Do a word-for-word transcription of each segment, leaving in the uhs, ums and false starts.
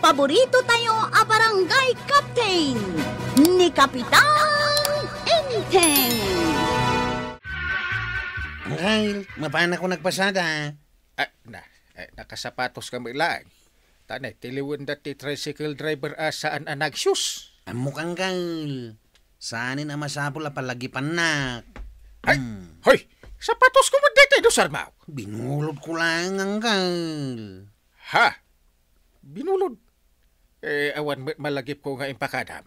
Paborito tayo a barangay captain, ni Kapitan Enteng. Angkel, mapanak nagpasada. Ah, na, eh, nakasapatos kami laeng. Tanay, tiliwen da ti tricycle driver a saan a nag-shoes. Ammok, Angkel. Saanen a masapul a palagipannak. Ay, Hmm. Hoy! Sapatos ko met daytoy, Dos Armao. Binulod ko laeng, Angkel. Ha? Binulod? Eh, awan met malagip ko nga impakadam.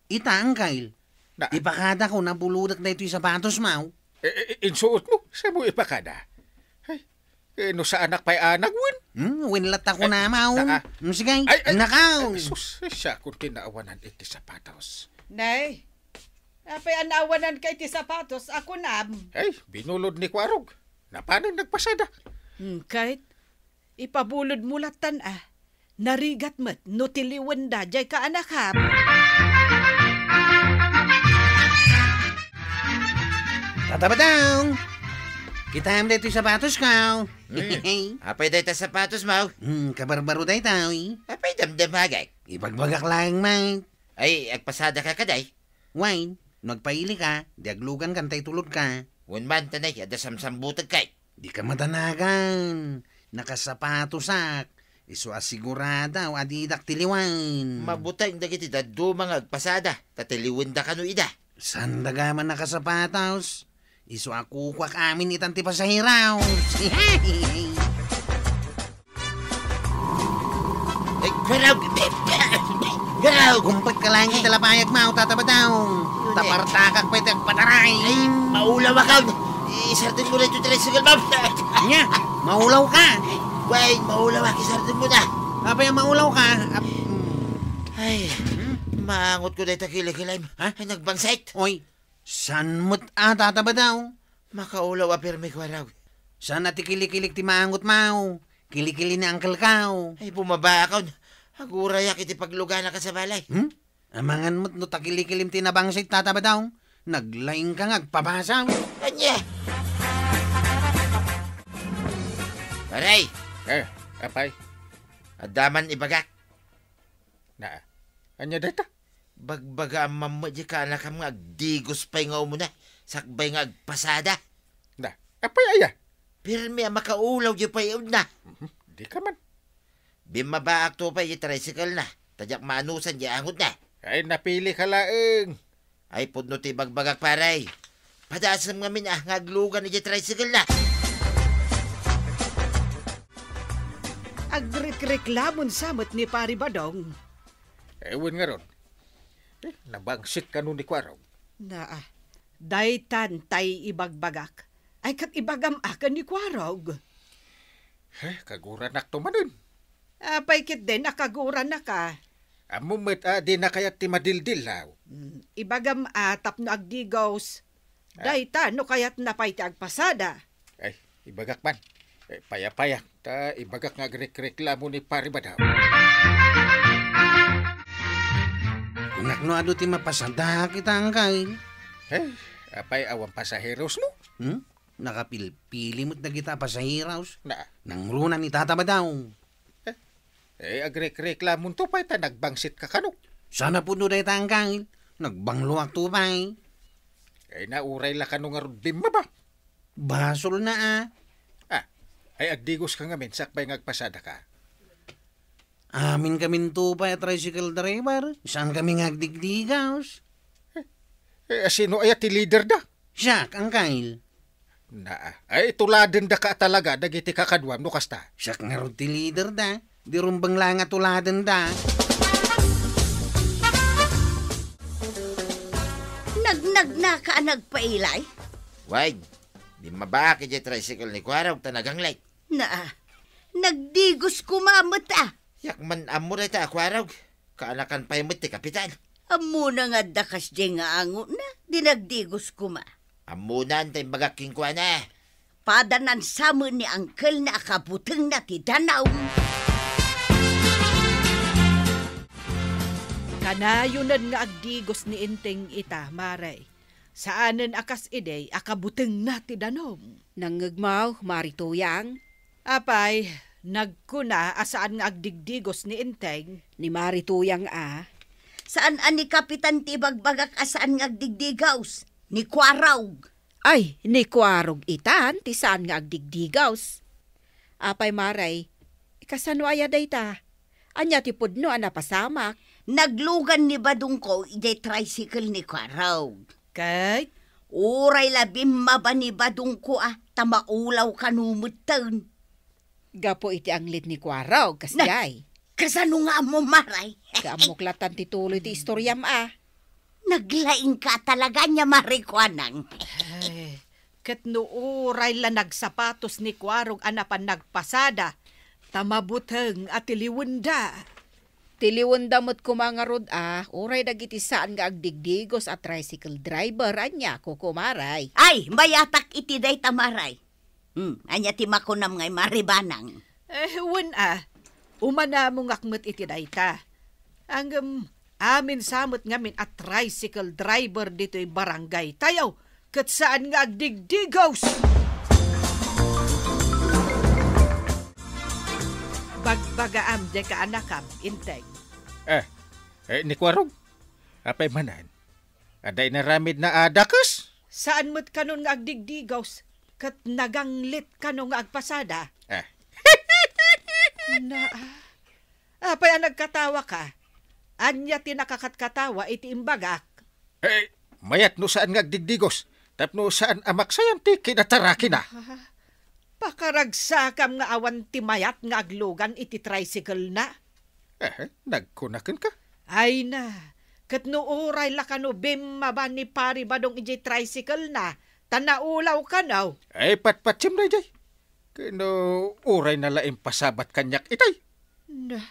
Ita, Angkel. Na- Ipakada ko, nabulodek daytoy sapatos, maw. Eh, eh, insuot mo? Saan mo ipakada? Ay, eh, no saanak pay anak, wen? Hmm, wen latta ko Ay, na, maw. naa. Hmm, sige, Ay, ay, nakaw. Ay, sus, ay, siya kung tinaawanan iti sapatos. Nay, apay a naawanan ka iti sapatos a kunam? Ay, binulod ni Kuarog. Napanen nagpasada. Hmm, kayat, ipabulod mo lattan a. Narigat met no tiliwen da jay kaanakam. Tata Badong! Kitaem daytoy sapatos ko. Hmm. Apay dayta sapatos mo? Hmm, kabarbaro daytoy. Apay damdamagak? Ibagbagak laeng met. Ay, agpasada ka kadi? Wen, no agpaili ka, di aglugan kan tay tulod ka. Wen man, tanay, adda samsambutek kay. Di ka madanagan. Nakasapatosak. Isu a sigurado a didak tiliwen. Mabuteng dagiti dadduma nga agpasada, ta tiliwen da kano ida. Saan daga man nakasapatos? Isu a kukuak amin itan ti pasahero. Ay, Kuarog! Kuarog! Gumpet ka laeng iti lapayag, maw, Tata Badong. Yun eh. Tapartakak pay ti agpataray. Ay, maulaw akon. Isardeng mo na ito, tricycle, ma'am. Nya, maulaw ka? Wait, maulaw ako, isardeng mo na. Apay a maulaw ka? Ap-, hmm. Ay, Hmm? Maangot ko dayta kilikilem. Ha? Ay, nagbangsit. Oy, saan met a, Tata Badong? Makaulaw a pirmi, Kuarog. Saan a ti kilikilik ti maangot, maw? Kilikili ni Uncle kaw. Ay, bumaba akon. Agurayak iti paglugana ka sa balay. Hmm? Amangan met no ta kilikilim ti nabangsit, Tata Badong. Naglaing ka nga agpabasa. Anya? Paray! Eh, apay? Adda man ibagak. Na, anya dayta? Bagbagaam met di kaanakam nga agdigos pay nga umuna, sakbay nga agpasada. Na, apay aya? Pirmi a makaulaw di pay unna. Mhm, di ka man. Bimmabaak to pay di tricycle na, ta diak maanusan di angot na. Ay, napili ka laeng. Ay, pudno ti bagbagak, pare. Padasem ngamin, ah, nga aglugan iti tricycle na. Agrekreklamon sa met ni Pari Badong. Ewan nga ron. Eh, nabangsit kano ni Kuarog? Naa, daytan tay ibagbagak. Ay, ket ibagam a ken ni Kuarog. Eh, kaguranak to manen. Apay ketdin a kaguranaka? Ammo met a di na kayat ti madildillaw. Mm, ibagam a tapno agdigos. Ah. Dayta no kayatna pay ti agpasada. Ay, ibagak man. Eh, payapayak, ta ibagak nga agrekreklamo ni Pari Badong. Kunak no adu ti mapasadaak ita, Angkel. Eh, apay awan pasaheros mo? Hmm? Nakapilpili met dagita a pasaheros. Na. Nangruna ni Tata Badong. Eh, eh, agrekreklamonto pay ta nagbangsit ka kano. Sana pudno dayta, Angkel. Nagbangloak to pay. Eh, na, uray la kano ngarud bimmaba. Basol na, ah. Ah, ay agdigos ka ngamin, sakbay nga agpasada ka. Amin kaminto pay a tricycle driver, saan kami nga agdigdigos? Eh, eh, sino aya ti leader da? Siak, Angkel. Naa. Ay, tuladen da ka talaga dagiti kakaduam no kasta. Siak ngarud ti leader da. Di rumbeng la nga tuladen da. Nagnagnaka a nagpailay? Wait. Bimmabaak iti tricycle ni Kuarog ta naganglit. Naa, nagdigos koma met a. Yak man ammo dayta a Kuarog. Kaanakan pay met ti kapitan. Ammona nga adda kasdiay nga angotna, di nagdigos koma. Ammonan ta imbagak kenkuana. Padanan sa met ni angkelna a kabutengna ti danum. Kanayonen nga agdigos ni Enteng ita, Mare. Saanen a kas idi a kabutengna ti danum. Nangngegmo, Mari Tuyang? Apay, Nagkuna a saan nga agdigdigos ni Enteng. Ni Mari Tuyang a. Saan a ni Kapitan ti ibagbagak a saan nga agdigdigos? Ni Kuarog. Ay, ni Kuarog itan ti saan nga agdigdigos. Apay, Mari, kasano aya dayta? Ania ti pudno a napasamak? Naglugan ni badongko idiay tricycle ni Kuarog. Ket? Uray la bimmaba ni badongko a, ta maulaw kano metten. Gapu iti anglit ni Kuarog, kasdiay. Kasano nga ammo, Mari? Kaammok latan ti tuloy ti istoriam a. Naglaingka talaga nia, Mari Kuanang. Ay, ket no uray la nagsapatos ni Kuarog a napan nagpasada, ta mabuteng a tiliwenda. Tiliwenda met koma ngarud a, uray dagiti saan nga agdigdigos a tricycle driver, ania, kuko, Mari? Ay, mayatak iti dayta, Mari. Hmm, ania ti makunam ngay, Mari Banang? Eh, wen a, umanamongak met iti dayta. Ngem, amin sa met ngamin a tricycle driver ditoy barangay tayo, ket saan nga agdigdigos. Bagbagaam dayta kaanakam, Enteng. Eh, eh, ni Kuarog, apay manen? Adda inaramidna a dakes? Saan met kanon nga agdigdigos, ket naganglit kano nga agpasada? Eh. Naa. Apay a nagkatawaka? Ania ti nakakatkatawa iti imbagak? Eh, mayat no saan nga agdigdigos, tapno saan a maksayan ti kinatarakina. Ah, pakaragsakam nga awan ti mayat nga aglugan iti tricycle na. Eh, nagkuna kenka? Ay na, ket no uray la kano bimmaba ni Pari Badong idiay tricycle na, ta naulaw kano. Ay, patpatsem daydiay. Ket no uray na la impasabat kaniak itay. Na,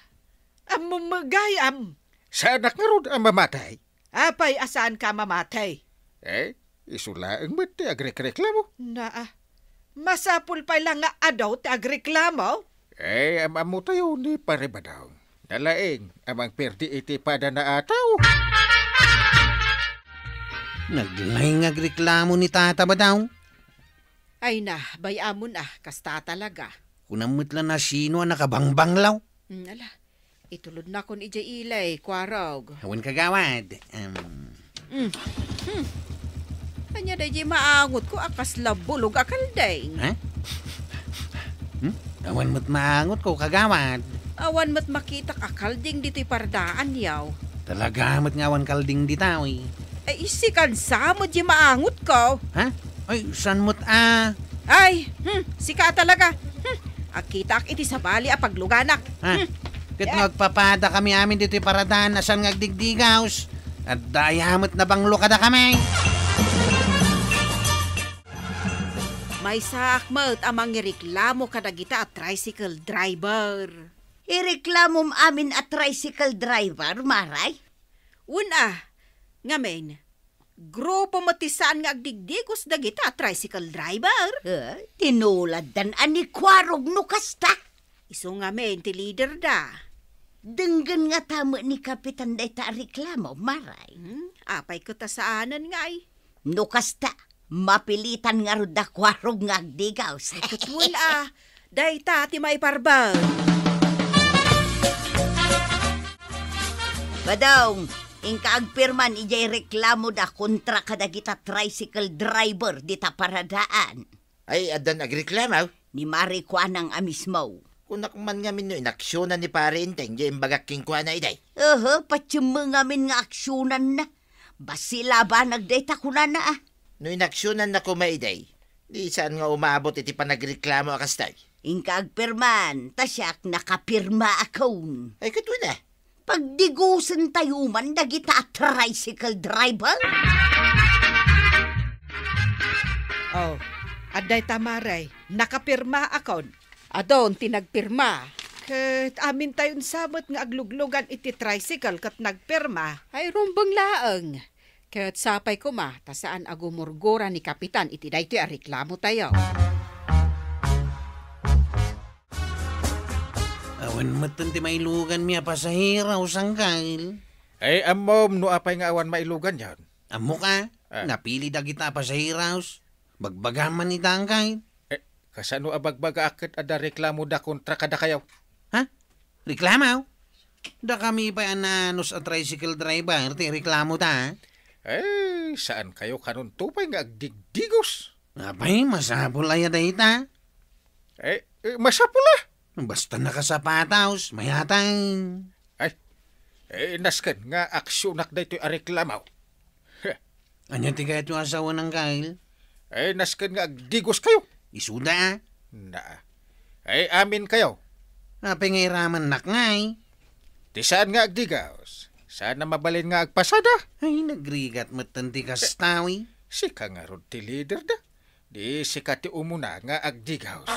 ammom met gayam. Saanak ngarud a mamatay? Apay a saanka a mamatay? Eh, isu laeng met ti agrekreklamo. Naa, masapul pay la nga adu ti agreklamo? Eh, am-ammo tayo ni Pare Badong. Nalaing a mangperdi iti padana a tao. Naglaing agreklamo ni Tata Badong. Ay na, bay-amon a, kasta talaga. Kunam met la no sino a nakabangbanglaw. Hmm, ala, itulodnakon idiay ilay, Kuarog. Awan kagawad. Em. Hmm. Hmm. Ania daydiay maangotko a kasla bulog a kalding? Ha? Hmm? Awan met maangotko, kagawad. Awan met makitak a kalding ditoy paradaanyo. Talaga met nga awan kalding ditoy. Ay, sikan sa met diay maangotko. Ha? Ay, saan met a? Ay, hmm, sika talaga. Hmm, akitaak iti sabali a pagluganak. Ha? Hmm. Ket no agpapadakami amin ditoy paradaan a saan nga agdigdigaws, adda aya met nabanglo kadakami. Maysaak met a mangireklamo kadagita a tricycle driver. Ireklamom amin a tricycle driver, Mari? Wen a, ngamin, grupo met ti saan nga agdigdigos dagita a tricycle driver. Eh, tinuladdan a ni Kuarog no kasta. Isu ngamin ti leader da. Denggen ngata met ni Kapitan dayta a reklamo, Mari. Hmm, apay ket a saanen ngay? No kasta, mapilitan ngarud da Kuarog nga agdigaws. Ay, ket wen a, dayta ti maiparban. Badong, inka agpirman idiay reklamo da kontra kadagita tricycle driver dita paradaan. Ay, addan agreklamo? Ni Mari Kuanang a mismo. Kunak man ngamin no inaksionan ni Pare Enteng diay imbagak kenkuana iday. Aha, patiem ngamin nga aksionanna. Bassit la a banag dayta kunana a. No inaksionanna koma iday, di saan nga umabot iti panagreklamo a kastay. Inka agpirman, ta siak nakapirma a kon. Ay, ket wen a. Pagdigusentayo man dagita a tricycle driver. Oh, adda ita, Mari, nakapirma a kon. Adun ti nagpirma. Ket amintayon sa met nga agluglugan iti tricycle ket nagpirma. Ay, rumbeng laeng. Ket sapay koma ta saan a gumurgura ni Kapitan iti daytoy a reklamotayo. Awan metten ti mailuganmi a pasahero, sangkal. Ay, ammom no apay nga awan mailuganyon? Ammok a, Ah. napili dagita a pasaheros. Bagbagam man ita, angkal. Eh, Kasano a bagbaga a ket adda reklamoda kontra kadakayo? Ha? Reklamo? Dakami pay a naanus a tricycle driver ti reklamoda? Eh, saan kayo kanunto pay nga agdigdigos? Apay, masapul aya dayta? Eh, eh, masapul a. Basta nakasapatos, mayatang. Ay, eh, nasken nga aksionak daytoy a reklamo. Heh. Ania ti kayatyo a sawen, Angkel? Eh, nasken nga agdigos kayo. Isuda, a. Na. Eh, amin kayo. Apay nga iramannak ngay? Ti saan nga agdigos, saan a mabalin nga agpasada. Ay, nagrigat met ti kastawi. Sika ngarud ti leader da. Di sika ti umuna nga agdigos.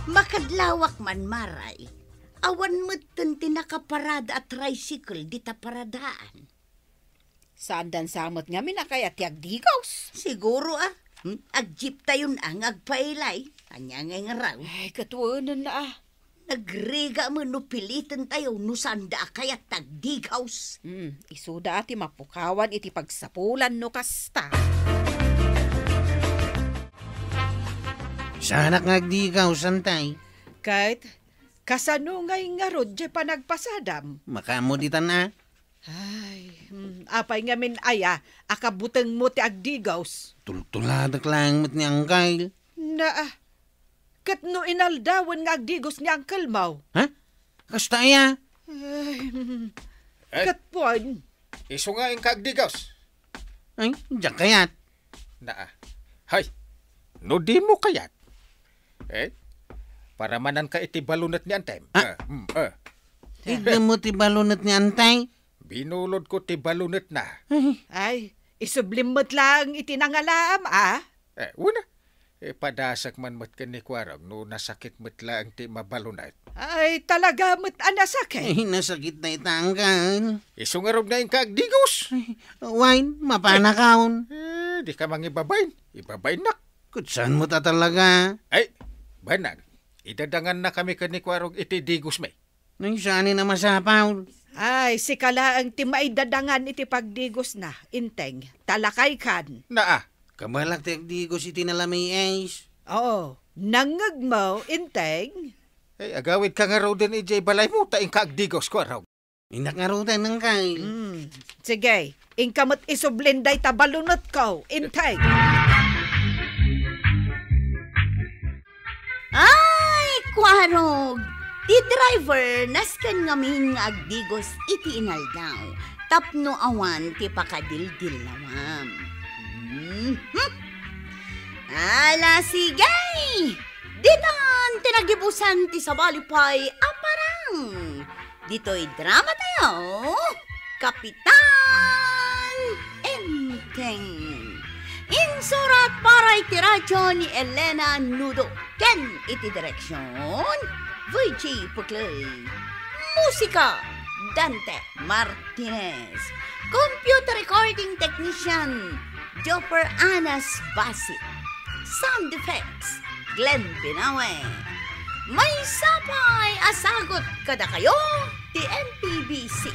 Makadlawak man, Maray. Awan metten ti nakaparada a tricycle dita paradaan. Saan dansa met ngamin a kayat ti agdigos? Siguro, a. Hmm? Agjeeptayon a nga agpailay. Ania ngay ngarud? Ay, katuenen na, a. Nagrigat met no pilitentayo no saanda a kayat ti agdigos. Hmm, isuda a ti mapukawan iti pagsapulan no kasta. Saanak nga agdigos, Antay. Ket, kasano ngay ngarud ti panagpasadam? Makaammo ditan a. Ay, hmm, apay ngamin aya a kabutengmo ti agdigos? Tultuladek laeng met ni Angkel. Na, a. Ket no inaldawen nga agdigos ni Angkelmo? Ha? Kasta aya? Ay, hmm. Eh? Ket puan. Isu nga inka agdigos. Ay, diak kayat. Na, a. Hay, no dimo kayat. Eh? Paramananka iti balonet ni Antay. A? Eh, hmm, eh. Idem mo ti balonet ni Antay? Binulodko ti balonetna. Ay. Ay, isublim met laeng iti nangalaam, a? Eh, wen a. Ipadasek man met ken ni Kuarog no nasakit met laeng ti mabalonet. Ay, talaga met a nasakit. Ay, nasakit dayta, Angkel. Isu ngarud nga inka agdigos. Ay, wen, mapanakon. Eh, dika mangibabain. Ibabainnak. Ket saan met a talaga? Ay, bannag. Idadangannakami ken ni Kuarog iti digosmi. Nay, saan a masapul? Ay, sika laeng ti maidadangan iti pagdigosna, Enteng. Talakaykan. Na, a. Kabalak ti agdigos iti nalamiis. Oo. Nangngegmo, Enteng? Ay, agawidka ngaruden idiay balaymo, ta inka agdigos, Kuarog. Innak ngaruden, Angkel. Hmm. Sige, inka met isublin dayta balonetko, Enteng. Ay, Kuarog! Ti driver, nasken ngamin nga agdigos iti inaldaw, tapno awan ti pakadildillawam. Mhm. Ala, sige! Ditan ti nagibusan ti sabali pay a parang. Ditoy drama tayo, Kapitan Enteng. Insurat para iti radyo ni Elena Nudo ken iti direksyon, Virgie Puclay. Musika, Dante Martinez. Computer recording technician, Jopper Anas Basit. Sound effects, Glenn Binawe. Maysa pay a sagut kadakayo ti M P B C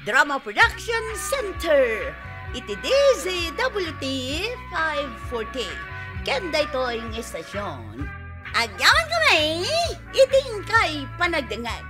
Drama Production Center iti D Z W T five forty. Ken daytoy nga estasyon, agyaman kami iti inkay panagdengngeg.